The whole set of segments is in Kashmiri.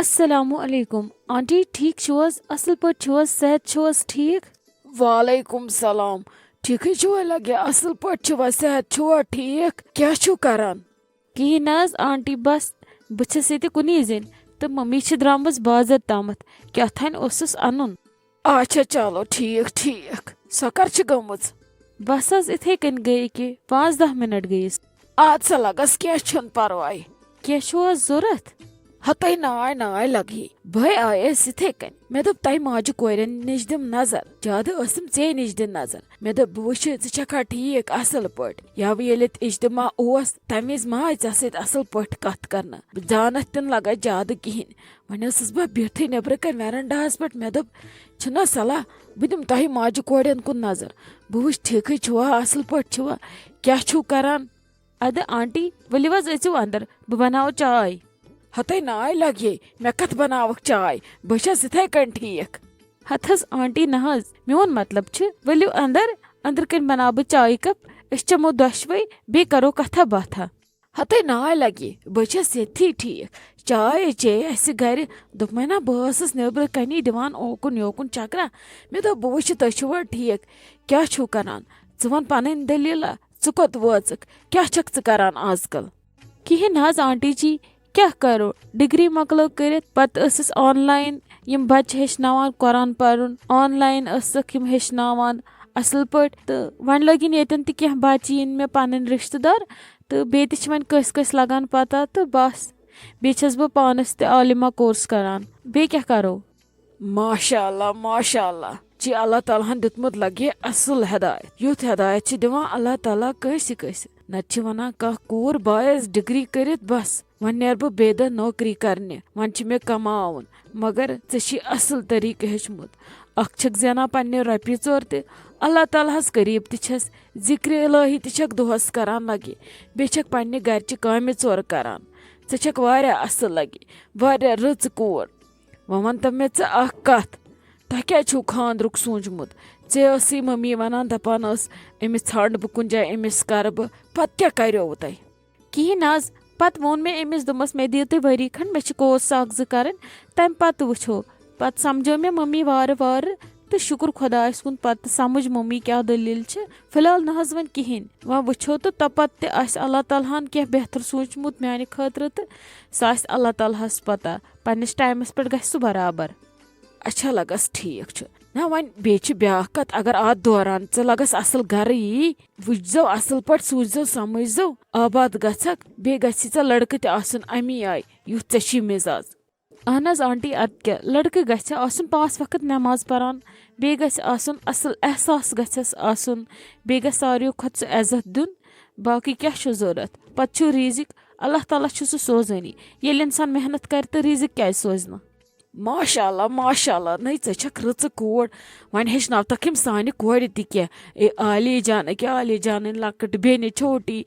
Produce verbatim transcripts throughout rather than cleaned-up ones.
السلام علیکم آنٹی، ٹھیک چھو حظ؟ اصل پٲٹھۍ چھو حظ؟ صحت چھو حظ ٹھیک؟ وعلیکم السلام۔ ٹھیکھٕے چھِوا لگے؟ اصل پٲٹھۍ چھِوا؟ صحت چھُوا ٹھیک؟ کیٛاہ چھِو کران؟ کِہیٖنۍ نہ حظ آنٹی، بس بہٕ چھَس ییٚتہِ کُنی زٔنۍ تہٕ ممی چھِ درٛامٕژ بازر تامَتھ، کیٛاہ تھانۍ اوسُس اَنُن۔ اچھا، چلو، ٹھیک ٹھیک۔ سۄ کر چھِ گٔمٕژ؟ بس حظ، اِتھَے کٔنۍ گٔے ییٚکیٛاہ پانٛژھ دَہ مِنٹ گٔیِس۔ اَدٕ سا لَگَس، کینٛہہ چھُنہٕ پَرواے۔ کینٛہہ چھُو حظ ضوٚرَتھ؟ ہَتَے ناے ناے لَگہی۔ بہٕ آیَس یِتھَے کٔنۍ۔ مےٚ دوٚپ، تۄہہِ ماجہِ کورٮ۪ن نِش دِم نظر۔ زیادٕ ٲسٕم ژے نِش دِنۍ نظر۔ مےٚ دوٚپ، بہٕ وٕچھِ، ژٕ چھَکھا ٹھیٖک اَصٕل پٲٹھۍ؟ یَوٕ ییٚلہِ ییٚتہِ اجتماع اوس، تَمہِ وِزِ ما آے ژےٚ سۭتۍ اَصٕل پٲٹھۍ کَتھ کَرنہٕ؟ بہٕ زانَتھ تہِ نہٕ لَگان زیادٕ کِہیٖنۍ۔ وۄنۍ ٲسٕس بہٕ بیٖٹھٕے نیٚبرٕ کَنۍ ویرنڈاہَس پٮ۪ٹھ۔ مےٚ دوٚپ، چھُنہ صلاح، بہٕ دِمہٕ تۄہہِ ماجہِ کورٮ۪ن کُن نظر۔ بہٕ وٕچھِ، ٹھیٖکھٕے چھُوا، اَصٕل پٲٹھۍ چھُوا، کیٛاہ چھُو کَران؟ اَدٕ آنٹی، ؤلِو حظ أژِو اَندَر، بہٕ بَناوٕ چاے۔ ہَتَے ناے لَگہِ، مےٚ کَتھ بَناوَکھ چاے؟ بہٕ چھَس یِتھَے کٔنۍ ٹھیٖک۔ ہَتہٕ حظ آنٹی، نہ حظ، میون مطلب چھُ، ؤلِو اَندَر، أنٛدرٕ کَنۍ بَناوٕ بہٕ چایہِ کَپ، أسۍ چَمو دۄشوَے، بیٚیہِ کَرو کَتھا باتھا۔ ہَتَے ناے لَگہِ، بہٕ چھَس ییٚتھی ٹھیٖک۔ چاے چے اَسہِ گَرِ۔ دوٚپمَے نہ، بہٕ ٲسٕس نیٚبرٕ کَنی دِوان اوکُن یوکُن چَکرا۔ مےٚ دوٚپ، بہٕ وٕچھِ، تُہۍ چھِوا ٹھیٖک؟ کیٛاہ چھُو کَران؟ ژٕ وَن پَنٕنۍ دٔلیٖلہ، ژٕ کوٚت وٲژٕکھ؟ کیٛاہ چھَکھ ژٕ کَران آزکَل؟ کِہیٖنۍ نہ حظ آنٹی جی، کیٛاہ کَرو؟ ڈگری مۄکلٲو کٔرِتھ، پَتہٕ ٲسٕس آن لاین یِم بَچہٕ ہیٚچھناوان قرآن پَرُن، آن لاین ٲسٕکھ یِم ہیٚچھناوان اَصٕل پٲٹھۍ۔ تہٕ وۄنۍ لٔگِن ییٚتٮ۪ن تہِ کینٛہہ بَچہٕ یِن مےٚ پَنٕنۍ رِشتہٕ دار، تہٕ بیٚیہِ تہِ چھِ وۄنۍ کٲنٛسہِ کٲنٛسہِ لَگان پَتہ، تہٕ بَس۔ بیٚیہِ چھَس بہٕ پانَس تہِ عالمہ کورس کَران۔ بیٚیہِ کیٛاہ کَرو؟ ماشاء اللہ، ماشاء اللہ۔ چھِ اللہ تعالیٰ ہن دیُتمُت لگہِ اصل ہدایت۔ یُتھ ہدایت چھِ دِوان اللہ تعالیٰ کٲنٛسہِ کٲنٛسہِ۔ نتہٕ چھِ ونان کانٛہہ کوٗر بایس ڈگری کٔرِتھ بس، وۄنۍ نیرٕ بہٕ بیٚیہِ دۄہ نوکری کرنہِ، وۄنۍ چھِ مےٚ کماوُن۔ مگر ژےٚ چھی اصل طریٖقہٕ ہیوٚچھمُت۔ اکھ چھکھ زینان پننہِ رۄپیہِ ژور تہِ، اللہ تعالیٰ ہس قریٖب تہِ چھس، ذکرِ الہی تہِ چھکھ دۄہس کران لگہِ، بیٚیہِ چھکھ پننہِ گرچہِ کامہِ ژور کران۔ ژےٚ چھکھ واریاہ اصل لگہِ، واریاہ رٕژ کوٗر۔ وۄنۍ وَن تہٕ مےٚ ژٕ اَکھ کَتھ، تۄہہِ کیٛازِ چھُو خانٛدرُک سوٗنٛچمُت؟ ژےٚ ٲسٕے مٔمی وَنان، دَپان ٲس، أمِس ژھانٛڈٕ بہٕ کُنہِ جایہِ، أمِس کَرٕ بہٕ، پَتہٕ کیٛاہ کَریووُ تۄہہِ؟ کِہیٖنۍ نہ حظ۔ پَتہٕ ووٚن مےٚ أمِس، دوٚپمَس، مےٚ دِیِو تُہۍ ؤری کھنٛڈ، مےٚ چھِ کورس اَکھ زٕ کَرٕنۍ، تَمہِ پَتہٕ وٕچھو۔ پَتہٕ سَمجھٲو مےٚ مٔمی وارٕ وارٕ، تہٕ شُکُر خۄدایَس کُن، پَتہٕ سَمجھ مٔمی کیٛاہ دٔلیٖل چھِ۔ فی الحال نہ حظ وۄنۍ کِہیٖنۍ، وۄنۍ وٕچھو تہٕ توٚپَتہٕ تہِ آسہِ اللہ تعالیٰ ہَن کینٛہہ بہتر سوٗنٛچمُت میٛانہِ خٲطرٕ، تہٕ سُہ آسہِ اللہ تعالیٰ ہَس پَتہ۔ پننِس ٹایمس پٮ۪ٹھ گژھِ سُہ برابر۔ اچھا لگس، ٹھیٖک چھُ۔ نہ وۄنۍ بیٚیہِ چھِ بیٛاکھ کتھ، اگر اتھ دوران ژٕ لگس اصل گرٕ یی، وٕچھزیو اصل پٲٹھۍ، سوٗززیو سمجھزیو، آباد گژھکھ، بیٚیہِ گژھِ ژےٚ لڑکہٕ تہِ آسُن امی آیہِ یُتھ ژےٚ چھی مزاز۔ اہن حظ آنٹی، ادٕ کیٛاہ، لڑکہٕ گژھِ آسُن پانٛژھ وقت نماز پران، بیٚیہِ گژھِ آسُن اصل احساس گژھٮ۪س آسُن، بیٚیہِ گژھِ ساروٕیو کھۄتہٕ سُہ عزت دیُن۔ باقٕے کیٛاہ چھُ ضوٚرتھ؟ پتہٕ چھُ رِزق، اللہ تعالیٰ چھُ سُہ سوزٲنی۔ ییٚلہِ انسان محنت کرِ تہٕ رِزق کیٛازِ سوزِ نہٕ؟ ماشاء اللہ، ماشاء اللہ، نٔے ژےٚ چھکھ رٕژٕ کوٗر۔ وۄنۍ ہیٚچھناوتکھ یِم سانہِ کورِ تہِ کینٛہہ۔ اے عالی جان، أکیٛاہ عالی جانٕنۍ لۄکٕٹ بیٚنہِ چھوٹی،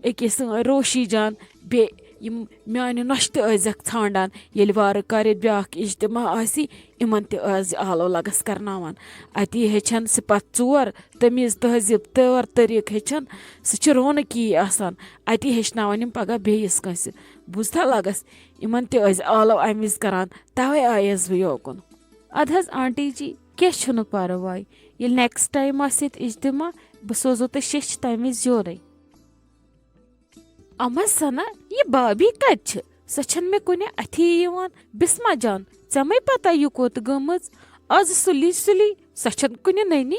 أکیٛاہ سٲنۍ روشی جان، بیٚیہِ یِم میانہِ نۄشہِ تہِ ٲسۍزٮ۪کھ ژھانڈان۔ ییٚلہِ وارٕ کارِ بیٛاکھ اجتماع آسی، یِمن تہِ ٲسۍ زِ آلو لگس کرناوان۔ اتی ہیٚچھن صفت ژور، تمیٖز، تہذیٖب، طور طریٖقہٕ ہیٚچھن۔ سُہ چھُ رونقی آسان۔ اتی ہیٚچھناوان یِم پگاہ بیٚیِس کٲنٛسہِ۔ بوٗزتھا لگس؟ یِمن تہِ ٲسۍ آلو امہِ وِزِ کران، توے آیس بہٕ یوکُن۔ ادٕ حظ آنٹی جی، کینٛہہ چھُنہٕ پرواے۔ ییٚلہِ نیکسٹ ٹایم آسہِ ییٚتہِ اجتماع، بہٕ سوزو تۄہہِ شیٚچھ تمہِ وِزِ یورے۔ اما سنا، یہِ بابی کتہِ چھِ؟ سۄ چھَنہٕ مےٚ کُنہِ اَتھی یِوان۔ بسمہ جان، ژےٚ مَے پتہ یہِ کوٚت گٔمٕژ؟ آز سُلی سُلی، سۄ چھَنہٕ کُنہِ نٔنی۔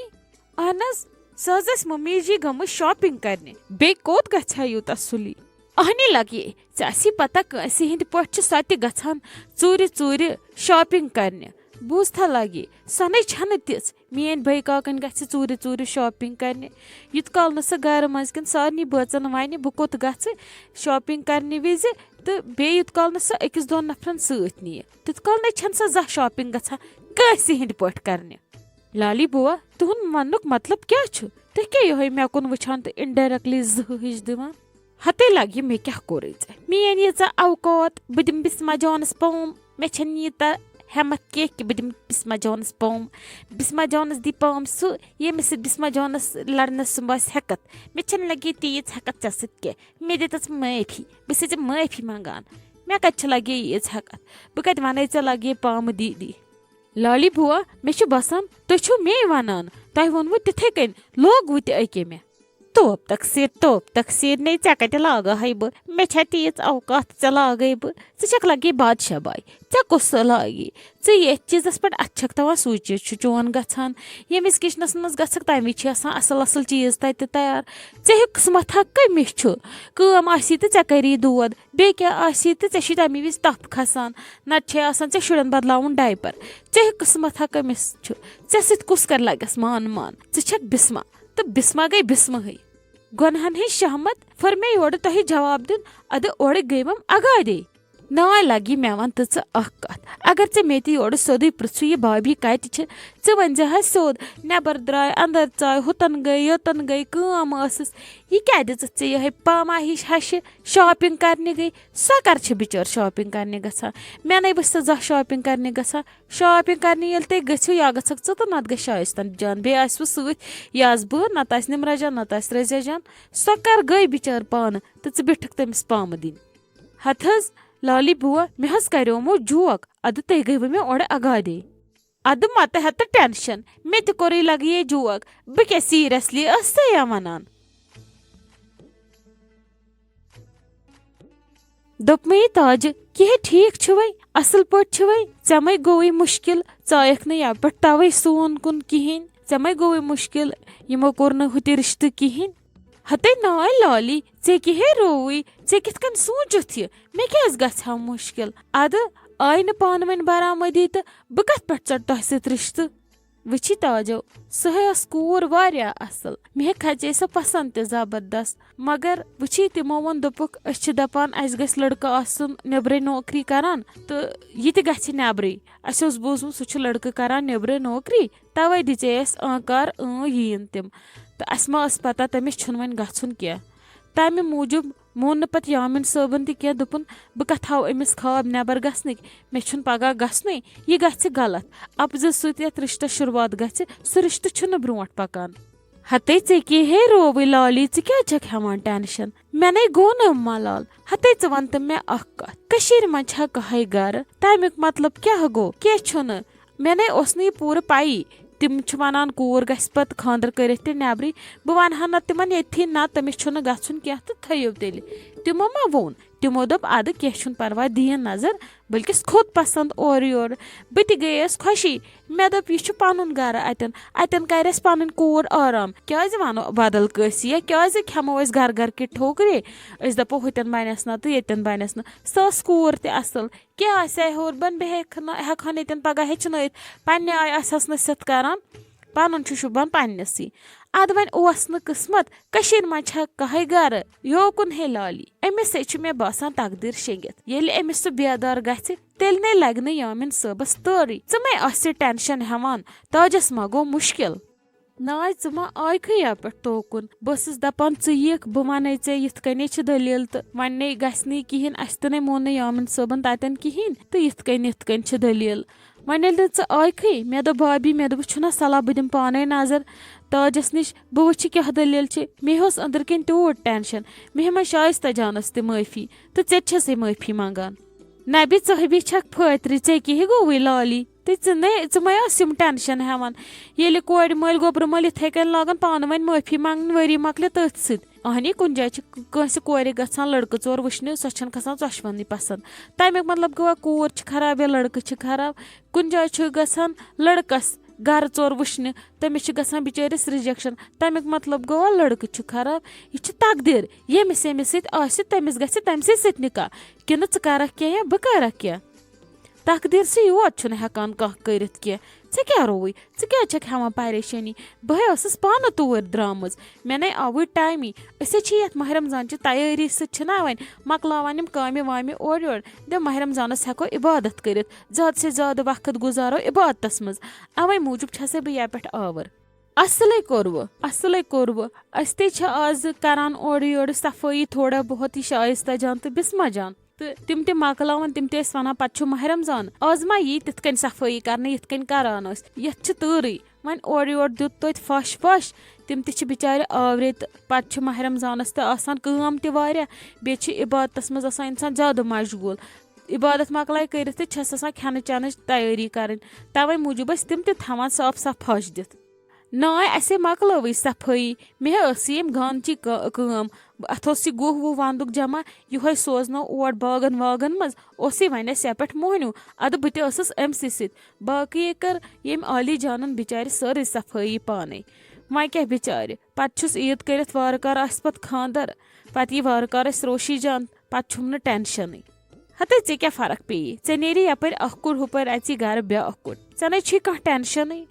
اہن حظ، سۄ حظ ٲس ممی جی گٔمٕژ شاپنگ کرنہِ۔ بیٚیہِ کوٚت گژھِ ہا یوٗتاہ سُلی؟ اہنی لگے، ژےٚ آسی پتہ کٲنٛسہِ ہٕنٛدِ پٲٹھۍ چھِ سۄ تہِ گژھان ژوٗرِ ژوٗرِ شاپنگ کرنہِ۔ بوٗزتھا لگے، سۄ نے چھَنہٕ تِژھ۔ میٲنۍ بٲے کاکن گژھِ ژوٗرِ ژوٗرِ شاپنگ کرنہِ۔ یوٗت کال نہٕ سۄ گرٕ منٛز کٮ۪ن سارنٕے بٲژن ونہِ، بہٕ کوٚت گژھٕ شاپنگ کرنہِ وِزِ، تہٕ بیٚیہِ یوٗت کال نہٕ سۄ أکِس دۄن نفرن سۭتۍ نِیہِ، تیوٗت کال نَے چھَنہٕ سۄ زانٛہہ شاپنگ گژھان کٲنٛسہِ ہٕنٛدِ پٲٹھۍ کرنہِ۔ لالی بوا، تُہُنٛد وننُک مطلب کیٛاہ چھُ؟ تُہۍ کیٛاہ یِہوٚے مےٚ کُن وٕچھان تہٕ indirectly زٕہہٕ ہِش دِوان؟ ہتے لگہِ، مےٚ کیٛاہ کوٚرُے ژےٚ؟ میٲنۍ ییٖژاہ اوقات، بہٕ دِمہٕ بسمہ جانس پٲم۔ مےٚ چھَنہٕ ییٖژاہ ہٮ۪متھ کینٛہہ کہِ بہٕ دِمہٕ بسمہ جانس پٲم۔ بسمہ جانس دی پٲم سُہ، ییٚمِس سۭتۍ بسمہ جانس لڑنس سُنٛمب آسہِ ہٮ۪کتھ۔ مےٚ چھَنہٕ لگہِ تیٖژ ہٮ۪کتھ ژےٚ سۭتۍ کینٛہہ۔ مےٚ دِ تَس معٲفی، بہٕ چھَسے ژےٚ معٲفی منٛگان۔ مےٚ کَتہِ چھِ لَگے ییٖژ ہٮ۪کَتھ؟ بہٕ کَتہِ وَنے ژےٚ لَگے پامہٕ دیٖدی؟ لالی بُوا، مےٚ چھُ باسان تُہۍ چھِو مے وَنان، تۄہہِ ووٚنوُ تِتھَے کٔنۍ، لوگوُ تہِ أکے مےٚ۔ توپ تقصیر، توپ تقصیر، نے ژےٚ کَتہِ لاگہٕ ہَے بہٕ؟ مےٚ چھا تیٖژ اوقات ژےٚ لاگَے بہٕ؟ ژٕ چھَکھ لَگے بادشاہ باے، ژےٚ کُس سُہ لاگی؟ ژٕ ییٚتھۍ چیٖزَس پٮ۪ٹھ اَتھٕ چھَکھ تھاوان، سُے چیٖز چھُ چون گژھان۔ ییٚمِس کِچنَس منٛز گژھکھ، تَمہِ وِزِ چھِ آسان اَصٕل اَصٕل چیٖز تَتہِ تیار۔ ژےٚ ہیوٗ قٕسمَتھا کٔمِس چھُ؟ کٲم آسی تہٕ ژےٚ کَری دود، بیٚیہِ کیٛاہ آسی تہٕ ژےٚ چھُے تَمی وِزِ تَپھ کھَسان، نَتہٕ چھے آسان ژےٚ شُرٮ۪ن بَدلاوُن ڈایپَر۔ ژےٚ ہیوٗ قٕسمَتھا کٔمِس چھُ؟ ژےٚ سۭتۍ کُس کَرِ لَگَس مان مان؟ ژٕ چھَکھ بِسمہ، تہٕ بِسمہ گٔے بِسمہٕے۔ گۄنہَن ہٕنٛز شہمت پھٔر مےٚ یورٕ تۄہہِ جواب دیُن، اَدٕ اورٕ گٔیوَم اگادے۔ ناے لگی مےٚ وَن تہٕ ژٕ اکھ کتھ، اگر ژےٚ مےٚ تہِ یورٕ سیوٚدُے پرٛژھُے، یہِ بابی کتہِ چھِ؟ ژٕ ؤنۍ زِ ہا سیوٚد، نٮ۪بر درٛاے، اندر ژاے، ہُتن گٔے، یوٚتن گٔے، کٲم ٲسٕس۔ یہِ کیٛاہ دِژٕتھ ژےٚ یِہے پاما ہِش ہشہِ؟ شاپنگ کرنہِ گٔے۔ سۄ کر چھِ بِچٲر شاپنگ کرنہِ گژھان؟ مےٚ نے وٕچھ سۄ زانٛہہ شاپنگ کرنہِ گژھان۔ شاپنگ کرنہِ ییٚلہِ تُہۍ گٔژھِو، یا گژھکھ ژٕ تہٕ نتہٕ گژھِ شایستہ جان، بیٚیہِ آسِوٕ سۭتۍ، یہِ آسہٕ بہٕ، نتہٕ آسہِ نمرہ جان، نتہٕ آسہِ رضیہ جان۔ سۄ کر گٔے بِچٲر پانہٕ تہٕ ژٕ بیٖٹھکھ تٔمِس پامہٕ دِنہِ؟ ہتہٕ حظ، لالی بُوا، مےٚ حظ کریومو جوک، ادٕ تُہۍ گٔیوٕ مےٚ اورٕ اگادے۔ ادٕ متہٕ ہتہٕ ٹینشن، مےٚ تہِ کوٚرُے لگہٕ یے جوک، بہٕ کیٛاہ سیٖریسلی ٲسسے یا ونان؟ دوٚپمَے تاجہِ، کیٛاہ ٹھیٖک چھُوے؟ اصل پٲٹھۍ چھُوے؟ ژےٚ مَے گوٚوُے مُشکِل، ژایَکھ نہٕ یَپٲرۍ توَے سون کُن کِہیٖنۍ، ژےٚ مَے گوٚوُے مُشکِل، یِمو کوٚر نہٕ ہُہ تہِ رِشتہٕ کِہیٖنۍ۔ ہتے ناے لالی، ژےٚ کیٛاہ ہے رووُے؟ ژےٚ کِتھ کٔنۍ سوٗنٛچُتھ یہِ؟ مےٚ کیٛازِ گژھِ ہا مُشکِل؟ اَدٕ آیہِ نہٕ پانہٕ ؤنۍ برآمدی تہٕ بہٕ کَتھ پٮ۪ٹھ ژَٹہٕ تۄہہِ سۭتۍ رِشتہٕ؟ وٕچھی تاجو، سۄ ہے ٲس کوٗر واریاہ اَصٕل، مےٚ ہے کھژے سۄ پسنٛد تہِ زبردست، مگر وٕچھی تِمو ووٚن، دوٚپُکھ، أسۍ چھِ دَپان اَسہِ گژھِ لٔڑکہٕ آسُن نیٚبرَے نوکری کران، تہٕ یہِ تہِ گژھِ نیٚبرٕے۔ اَسہِ اوس بوٗزمُت سُہ چھُ لٔڑکہٕ کران نیٚبرٕ نوکری، توے دِژے اَسہِ آنکار، اۭں، یِیِن تِم۔ تہٕ اَسہِ ما ٲس پتہ تٔمِس چھُنہٕ وۄنۍ گژھُن کینٛہہ۔ تَمہِ موٗجوٗب مون نہٕ پتہٕ یامین صٲبن تہِ کینٛہہ، دوٚپُن، بہٕ کتھ ہاوٕ أمِس خواب نیبر گژھنٕکۍ، مےٚ چھُنہٕ پگاہ گژھنُے، یہِ گژھِ غلط۔ اپزٕ سۭتۍ یتھ رشتس شروعات گژھِ، سُہ رشتہٕ چھُنہٕ برونٛٹھ پکان۔ ہتے ژےٚ کیٛاہ ہے رووٕے لالی، ژٕ کیٛازِ چھکھ ہٮ۪وان ٹینشن؟ مےٚ نے گوٚو نہٕ ملال۔ ہتے ژٕ ون تہٕ مےٚ اکھ کتھ، کٔشیٖرِ منٛز چھا کٕہے گرٕ؟ تمیُک مطلب کیٛاہ گوٚو؟ کینٛہہ چھُنہٕ۔ مےٚ نے اوس نہٕ یہِ پوٗرٕ پَیی۔ تِم چھِ وَنان کوٗر گژھِ پَتہٕ خانٛدر کٔرِتھ تہِ نٮ۪برٕے۔ بہٕ وَنہٕ ہا نہ تِمَن ییٚتھی، نہ تٔمِس چھُنہٕ گژھُن کینٛہہ تہٕ تھٲیِو تیٚلہِ۔ تِمو ما ووٚن؟ تِمو دوٚپ، اَدٕ کینٛہہ چھُنہٕ پَرواے، دِیِن نظر، بٔلکِس کھوٚت پَسنٛد اورٕ یورٕ۔ بہٕ تہِ گٔیَس خۄشی۔ مےٚ دوٚپ، یہِ چھُ پَنُن گَرٕ اَتٮ۪ن، اَتٮ۪ن کَرِ اَسہِ پَنٕنۍ کوٗر آرام۔ کیٛازِ وَنو بدل کٲنٛسہِ یا کیٛازِ کھٮ۪مو أسۍ گَرٕ گَرٕ کہِ ٹھوکرے؟ أسۍ دَپو، ہُتٮ۪ن بَنٮ۪س نہ تہٕ ییٚتٮ۪ن بَنٮ۪س نہٕ۔ سۄ ٲس کوٗر تہِ اَصٕل۔ کیٛاہ آسہِ ہا ہیوٚر بۄن؟ بہٕ ہیٚکہٕ نہٕ، ہٮ۪کہٕ ہا نہٕ ییٚتٮ۪ن پگاہ ہیٚچھنٲیِتھ۔ پننہِ آیہِ آسہِ ہس نصیحت کران، پنُن چھُ شوٗبان پننِسٕے۔ ادٕ وۄنۍ اوس نہٕ قٕسمت، کٔشیٖرِ منٛز چھا کہے گرٕ؟ یوکُن ہے لالی، أمِس ہے چھُ مےٚ باسان تقدیٖر شیٚنگِتھ۔ ییٚلہِ أمِس سُہ بیدار گژھِ، تیٚلہِ نے لگہِ نہٕ یامین صٲبس تٲرٕے۔ ژٕ مے آسہِ ٹینشن ہٮ۪وان، تاجس ما گوٚو مُشکِل؟ ناے، ژٕ ما آیکھٕے یپٲرۍ توکُن؟ بہٕ ٲسٕس دپان، ژٕ یِکھ، بہٕ ونے ژےٚ یِتھ کٔنی چھِ دٔلیٖل، تہٕ وۄنۍ نے گژھِ نہٕ یہِ کِہیٖنۍ، اسہِ تہِ نے مون نہٕ یامین صٲبن تتٮ۪ن کِہیٖنۍ، تہٕ یِتھ کٔنۍ یِتھ کٔنۍ چھِ دٔلیٖل۔ وۄنۍ ییٚلہِ نہٕ ژٕ آیکھٕے، مےٚ دوٚپ بابی، مےٚ دوٚپُس، چھُنہ صلاح، بہٕ دِمہٕ پانے نظر تاجس نِش، بہٕ وٕچھِ کیٛاہ دٔلیٖل چھِ۔ مےٚ اوس أنٛدرٕ کِنۍ تیوٗت ٹینشن، مےٚ ہیٚمے شایستہ جانس تہِ معٲفی، تہٕ ژےٚ تہِ چھسے معٲفی منگان۔ نبی ژٲہبی چھکھ پھٲترِ، ژےٚ کیٛاہ گوٚوُے لالی؟ تہٕ ژٕ نے، ژٕ مے ٲس یِم ٹینشن ہٮ۪وان۔ ییٚلہِ کورِ مٲلۍ گوٚبرٕ مٲلۍ یِتھے کٔنۍ لاگن پانہٕ ؤنۍ معٲفی منگنہِ، ؤری مۄکلہِ تٔتھۍ سۭتۍ۔ اہنی، کُنہِ جایہِ چھِ کٲنٛسہِ کورِ گژھان لڑکہٕ ژور وٕچھنہِ، سۄ چھنہٕ کھسان ژۄشوٕنی پسند۔ تمیُک مطلب گوٚوا کوٗر چھِ خراب یا لڑکہٕ چھِ خراب؟ کُنہِ جایہِ چھُ گژھان لڑکس گرٕ ژور وٕچھنہِ، تٔمِس چھِ گژھان بِچٲرِس ریجیکشن۔ تمیُک مطلب گوٚوا لڑکہٕ چھُ خراب؟ یہِ چھُ تقدیر، ییٚمِس ییٚمِس سۭتۍ آسہِ، تٔمِس گژھِ تٔمۍ سٕے سۭتۍ نکاح۔ کِنہٕ ژٕ کرکھ کینٛہہ یا بہٕ کرکھ کینٛہہ؟ تقدیٖر سٕے یوت چھُنہٕ ہٮ۪کان کانٛہہ کٔرِتھ کینٛہہ۔ ژےٚ کیٛاہ رووُے؟ ژٕ کیٛازِ چھَکھ ہٮ۪وان پریشٲنی؟ بہٕ ہے ٲسٕس پانہٕ توٗرۍ درٛامٕژ۔ مےٚ نے آوُے ٹایمٕے۔ أسۍ ہے چھِ یَتھ ماہِ رمضان چہِ تیٲری سۭتۍ چھِنا وۄنۍ مۄکلاوان یِم کامہِ وامہِ اورٕ یورٕ۔ دَپ ماہِ رمضانَس ہٮ۪کو عبادت کٔرِتھ۔ زیادٕ سے زیادٕ وقت گُزارو عبادتَس منٛز۔ اَوَے موٗجوٗب چھَسے بہٕ یَپٮ۪ٹھ آوٕر۔ اَصلَے کوٚروٕ، اَصلَے کوٚروٕ۔ أسۍ تے چھِ آز کَران اورٕ یورٕ صفٲیی تھوڑا بہت، یہِ شایستہ جان تہٕ بسمہ جان۔ تہٕ تِم تہِ مۄکلاوان، تِم تہِ ٲسۍ وَنان، پَتہٕ چھُ ماہِ رمضان، آز ما یی تِتھ کٔنۍ صفٲیی کرنہٕ، یِتھ کٔنۍ کران ٲسۍ، یَتھ چھِ تۭرٕے۔ وۄنۍ اورٕ یورٕ دیُت توتہِ پھش وش، تِم تہِ چھِ بِچارِ آورے، تہٕ پَتہٕ چھِ ماہِ رمضانَس تہِ آسان کٲم تہِ واریاہ، بیٚیہِ چھِ عبادتَس منٛز آسان اِنسان زیادٕ مشغوٗل۔ عبادت مۄکلایہِ کٔرِتھ تہِ چھَس آسان کھٮ۪نہٕ چٮ۪نٕچ تیٲری کَرٕنۍ، تَوَے موٗجوٗب ٲسۍ تِم تہِ تھاوان صاف صاف پھَش دِتھ۔ نانۍ، اَسے مۄکلٲوٕے صفٲیی، مےٚ ٲس ییٚمہِ گانٕچی کٲ-، کٲم۔ اَتھ اوس یہِ گُہہ وُہ وَندُک جمع، یِہوٚے سوزنو اور باغن واغن منٛز، اوسُے وۄنۍ اَسہِ یَپٮ۪ٹھ موہنیوٗ، اَدٕ بہٕ تہِ ٲسٕس أمۍ سٕے سۭتۍ۔ باقٕے کٔر ییٚمۍ عالی جانَن بِچارِ سٲرٕے صفٲیی پانَے۔ وۄنۍ کیٛاہ بِچارِ، پَتہٕ چھُس عیٖد کٔرِتھ وارٕ کارٕ آسہِ پَتہٕ خانٛدر، پَتہٕ یی وارٕ کارٕ اَسہِ روشی جان، پَتہٕ چھُم نہٕ ٹٮ۪نشَنٕے۔ ہَتے ژےٚ کیٛاہ فرق پیٚیی؟ ژےٚ نیری یَپٲرۍ اَکھ کُڑ ہُپٲرۍ اَژی گَرٕ بیٛاکھ کُڑ، ژےٚ نَے چھی کانٛہہ ٹٮ۪نشَنٕے۔